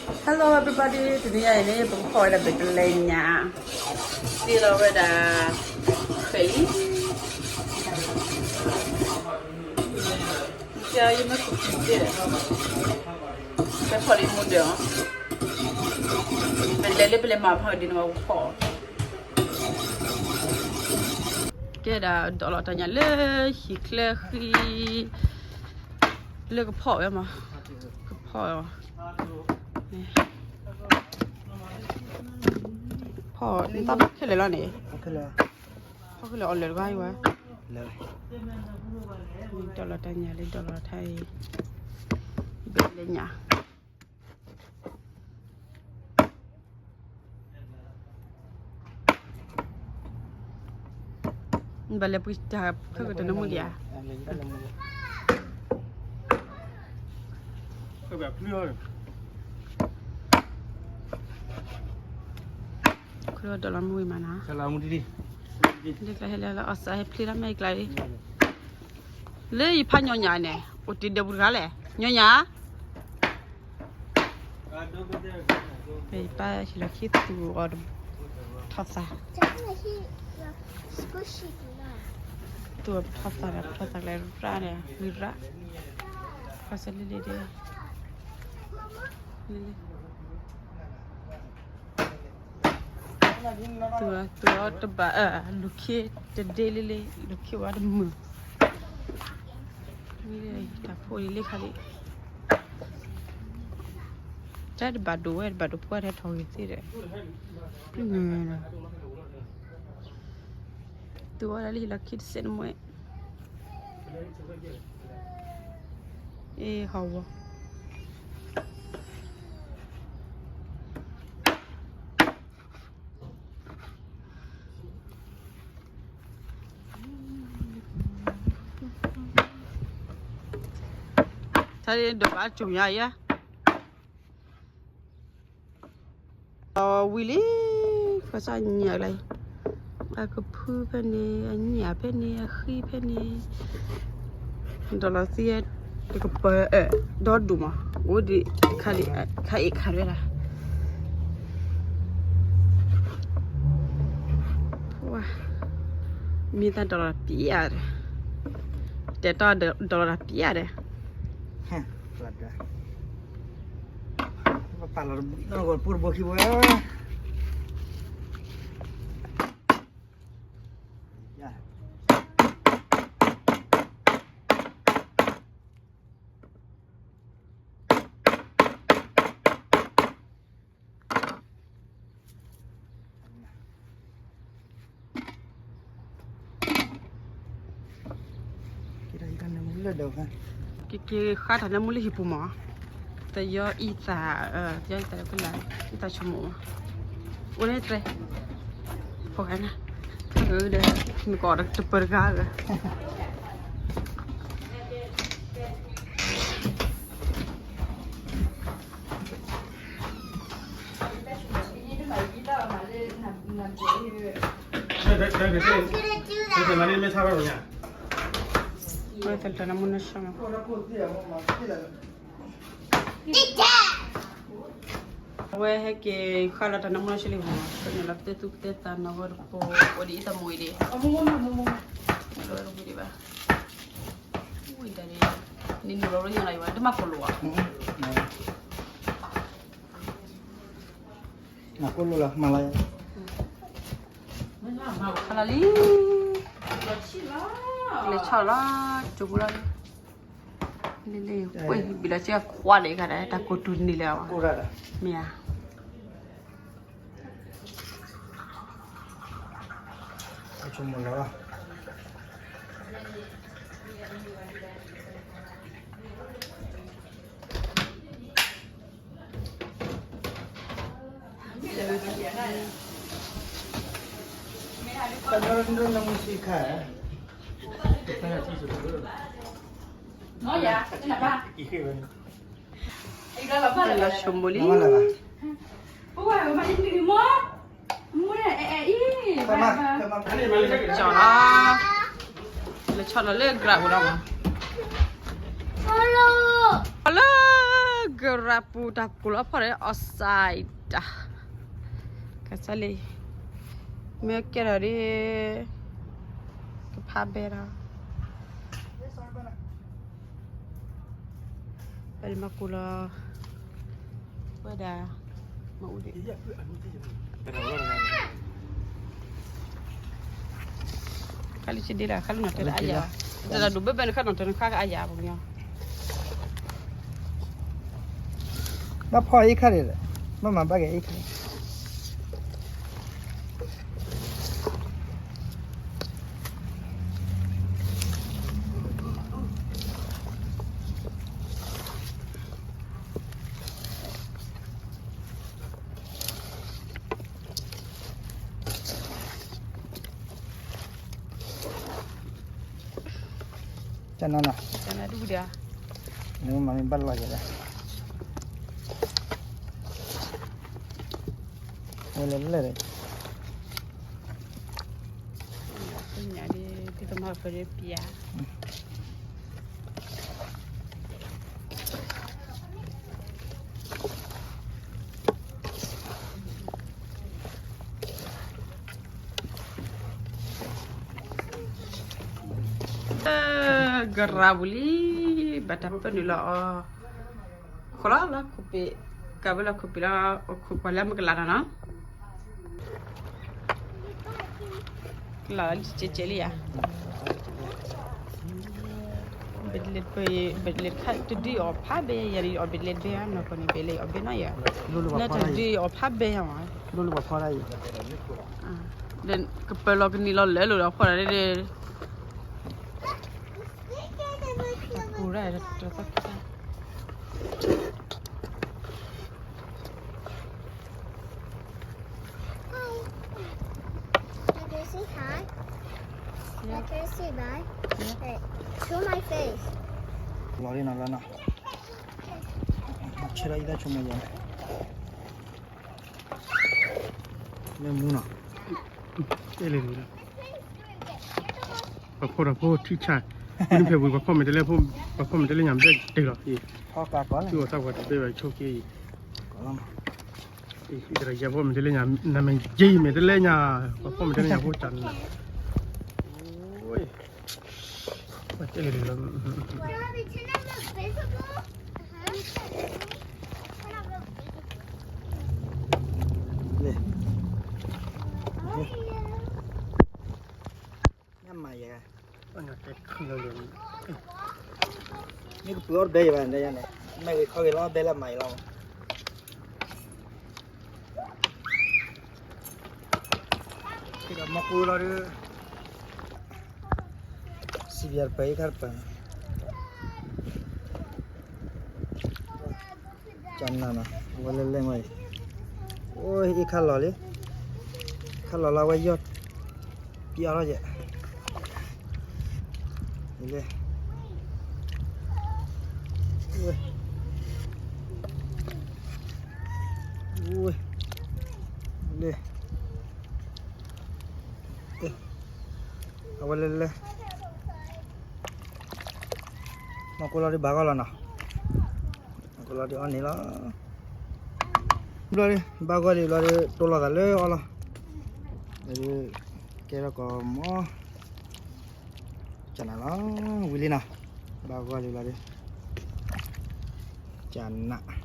Hello everybody, တနံၤညါအံၤန့ၣ် ပကဖီၣ်ဝဲဒၣ်ဘ့ၣ်တလဲညါ, သ့လီၤဝဲဒၣ် ဖဲလံ, ယမ့ၢ်ကူးသ့ဒီး ပဖီၣ်လံမူဒၢးအီၤ, ပလဲၤလၢပလဲၤမၤဖီၣ်ဒ်န့ၣ်ဝဲပဖီၣ်အီၤ, ကဲဒၣ်ဒီးလီၤတၢ်ညၣ်လၢဟံၣ်ချၢဃံ လၢကဖီၣ်ဝဲမး, ကဖီၣ်ဝဲမး, ဖီၣ်နတၢ်ဖီၣ်ခဲလၢာ်လီၤန့ၣ်, ဖီၣ်ခဲလၢာ်အီၤလၢာ်တဂၤအံၤဝဲ, ဒီးလီၤတၢ်ညၣ်လၢဒီးလီၤတၢ်အံၤ, ဘ့ၣ်လဲညါ ဘၣ်လဲၤပှံၤတၢ်ဖၢကတၢၢ်နမူလံဧါ, ဒီးလီၤမူဝံၤမးနီၤ, ဒ်ကျါဟဲလၢအီၣ်စးဟဲဖျ့လၢမဲာ်ကျါအံၤ, လၢယဖးညီညၣ်န့ၣ် အိၣ်တ့ၢ်ဒၢးပူၤတဂၤလဲၣ်, ညီညၣ် ပပၢ်ဟံၣ်လီၢ်ခံသူၣ်အီၤထီၣ်သး, သူၣ်အီၤထီၣ်သးဒီး ထီၣ်သးကျဲရၣ်န့ၣ် ဂံၢ်ရၣ်, ခီၣ်စဲလ့လ့ဒ့, လ့လ့ သူၣ်အီၤတဘၣ်, လူၤခ့တဒ့လ့လ့, လူၤခ့ဝဲတမုာ်, တၢ်ဖိအံၤလ့ခါလံ, တၢ်တဘၣ်ဒိဝဲ တဘၣ်ဒိဖိထဲထီၣ်ဂ့ၤသ့ဒီး, ပမုာ်နီၤ, သူၣ်အီၤဒၣ်လၢဟံၣ်လီၢ်ခံတစဲးနမ့ၢ် အ့ ဟီၣ်ဝီ တၢ်ဒိးဘၣ်ကၠိၣ်ညါယါ အဝံၤလံ, ကစၢ်ညၣ်လၢ, အကဖုဖဲန့ၣ် အညၣ်ဖဲန့ၣ် အဃံဖဲန့ၣ်, ဒီးလီၤသံ, တကပၤ, ဒီဒူၣ်မး, အိၣ်ဒံး, ခါအံၤခးရဲၣ်လၢ မ့ၢ်တၢ်ဒီးလီၤတၢ်ပျၢ်ဒီး, တဲတီဒီးလီၤတၢ်ပျၢ်ဒီး, ပပာ်လီၤ, ပူတဘိခံဘိ က့ၤဃါတၢ်နၢမူလၢဟံၣ်ပူၤမး, တယီအံသၣ်, တယီအံသၣ်လၢကလၢ်, အံသၣ်ဆိကမိၣ်မး, အိၣ်န့ၣ်တြဲၤ, ဖီၣ်ဃဲနၤ, ဒီးမ့ၢ်ကီးတပၢၤတဂၤဂၤ ဝဲဟဲက့ၤဃါလီၤတၢ်နၢမူနီၢ်ဆံလံမး, ပနုာ်လီၤပတဲသူပတဲသးနီၢ်ဂီၢ်တပိၤ, အိၣ်ဒ်အံၤတမူအံၤဒံး, ဝံၤဒံးဘၣ်, နံၤနုာ်လီၤလၢညါလီၤယဝဲ တမၤကိၣ်လိာ်ဧါ, ကိၣ်လိာ်လီၤ မၤလီၤ, ခါလီၤလံ, လဲၤဆီၣ်လီၤ, ကၠိမူလီၤ, လ့လ့, ကွဲၢ်ဘံလီၤစ့ၢ်ခွါလၢခါဒီး တၢ်ကိၢ်တူာ်န့ၣ်လၢၤဘၣ်, မ့ၢ်ဧါ ဆိကမိၣ်လီၤ, တၢ်နၢမူဆံးခါ, လၢဆိကမိၣ်လံ, ကၠီၣ်လီၤ, လဲၤဆီၣ်လီၤလၢ Grab ပူၤလီၤမး, လၢ Grab ကရၢပူၤတၢ်ကိၢ်လီၤဖီၣ်ဒီး အီၣ်စၢၣ်တၢ်, ကစၢ်လံ, မ့ၢ်ကဲထီၣ်ဒ် ကဖးဘဲဒီး ပမၤကိၢ်လီၤ ဝဲဒၣ် မၤအူဒံး ခါလံဆံဒ့လၢ ခါလံနီၣ်တၢ်အါယၤ, တၢ်ဒိၣ်ဘဲဘဲနခါနီၣ်တၢ်နခါကအါယၤပူၤညီ, ဘၣ်ဖီၣ်အံၤခါဒံး, ဘၣ်မၤဘၣ်က့ၤအံၤခါ ကနၤနီၤ, ကနၤဒူၣ်ဒၣ်, နမၤမ့ၢ်ဘၣ်လီၤယၤလၢ, ဝဲလၢလၢာ်ဒီး ညါဒ်တၢ်မၤဖဲဒ်ပျၢ် ကရၢပူၤလံ, ဘၣ်တၢ်ပၢနုာ်လီၤအီၤ, ခိၣ်လီၤလၢခိၣ်ပ့ၤ, ကဝဲလၢခိၣ်ပ့ၤလီၤ, ခိၣ်ကွၢ်လၢမ့ၢ်ကလၤတၢ်နီၤ, ကလၤလီၤလံကဲးကဲးလံယၤ, ဘ့ၣ်လဲၣ်တဘ့ၣ်, ဘ့ၣ်လဲၣ်တခါတဒုအီၣ်ဖးဘဲယၤ, ယအီၣ်ဘ့ၣ်လဲၣ်တဘ့ၣ်ဧါ, နီၢ်ကီၢ်န့ၣ် ဘ့ၣ်လဲၣ်အီၣ်ဘ့ၣ်နီၤယၤ, နတဒုအီၣ်ဖးဘဲယၤမး, လၢလၢပှၤဖီတၢ်အံၤ, ကပၢၤလီၤကနံၤလီၤလၢာ်လိာ်ဒီးဖီတၢ်ဒ်ဒ် Hi. Can I say hi? Yeah. Can I say bye? Yeah. Hey, show my face. လီၤလံနီၤလၢနီၤ, ဆဲးဒီးအံၤတၢ်ဆိကမိၣ်ယၤ, မ့ၢ်မူနီၤ, အဲၣ်လံ, ပှၤဖီၣ်တၢ်ဖိထံဆၣ်, ဝံဖဲဝံၤ ပှၤဖီၣ်မဲာ်တဲလဲၣ်, ပှၤဖီၣ်မဲာ်တဲလဲၣ်ညါဘဲတ့ၢ်လီၤ, သူၣ်အီၣ်သးပှၤတဘ့ၣ်ဘၣ်ဆိးက့အံၤ, အံၤတရၢယဲၢ်ဖီၣ်မဲာ်တဲလဲၣ်ညါ, နမဲာ်ယဲၢ်မဲာ်တဲလဲၣ်ညါ, ပှၤဖီၣ်မဲာ်တဲလဲၣ်ညါဖိတၢ်နၤ, ပှၤတဲလံလီၤ, လ့ၣ်, ညၣ်မၤယဲ, မ့ၢ်ကပှ့ၤအီၣ်တဘဲယၤဘၣ်န့ၣ်, မ့ၢ်ဂ့ၤခီဂ့ၤလီၤဘဲလၢမၤအံၤလီၤ, ဒီးမီၢ်ကိၢ်လီၤဒီး, စံးဘၣ်တပၢၤအံၤခါတပၢၤ ကနၤနီၤ, ဝဲလဲၣ်လဲၣ်ဝဲအံၤ, အိၣ်အံၤခါလီၤလံ, ခါလီၤလၢဝဲယီၢ်, ပျီထီၣ်ယဲၢ်, လဲၣ်, လဲၣ်, အဝဲလဲၣ်လဲၣ်, မီၢ်ကိၢ်လီၤဒီးဘၣ်ဂီၢ်လီၤနီၤ, မီၢ်ကိၢ်လီၤဒီးအီၣ်န့ၣ်လီၤ, ဘျီဒီး ဘၣ်ဂီၢ်လံဘျီဒီး တိၢ်လိာ်သးလၢအီၣ်လီၤ, ဒီး ကဲထီၣ်ကီးမီၢ်, ကနၤလီၤ, ဝံၤလံနီၤ, ဘၣ်ဂီၢ်လံဘျီဒီး, ကနၤ